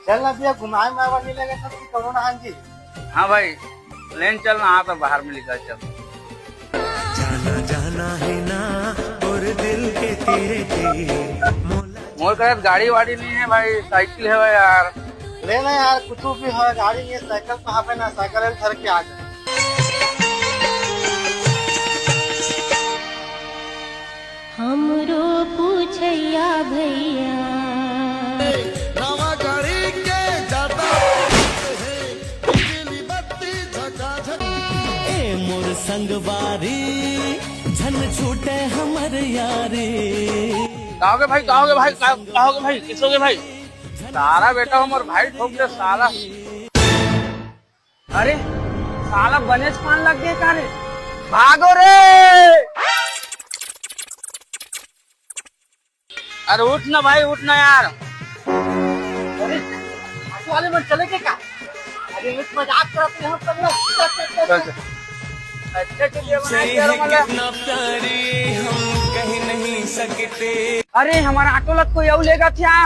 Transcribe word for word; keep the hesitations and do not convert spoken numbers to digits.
चल ना भैया, घुमाए में आवा नहीं लगे सब कि कौनो ना। हाँ जी। हाँ भाई, लेन चल ना, हाँ तो बाहर में निकल चल। जाना जाना है ना, और दिल के तेरे ते मोला। मोर करा गाड़ी वाड़ी नहीं है भाई, साइकिल है भाई यार। ले ना यार, कुछ भी हो, गाड़ी नहीं है, साइकिल तो हवे ना, साइकिल धर के आ जा। हमरो पूछैया भैया। नवा गाड़ी के जाता है, बिजली बत्ती झकाझक। ए मोर संगवारी, झन छूटे हमर यारी। का होगे भाई, का होगे भाई, का, का होगे भाई, किस होगे भाई? सारा बेटा हमर भाई ठोक दे साला। अरे साला बनेच पान लग गए का रे? भागो रे। अरे उठ ना भाई, उठ ना यार। अरे ऑटो वाले मन चले के का? अरे एक मजाक करत रहे हम सब लोग। चल, चल। अच्छे से ये बना से के है रहो, मतलब। कितना प्यारी, हम कह नहीं सकते। अरे हमारा ऑटो लग कोई और लेगा क्या?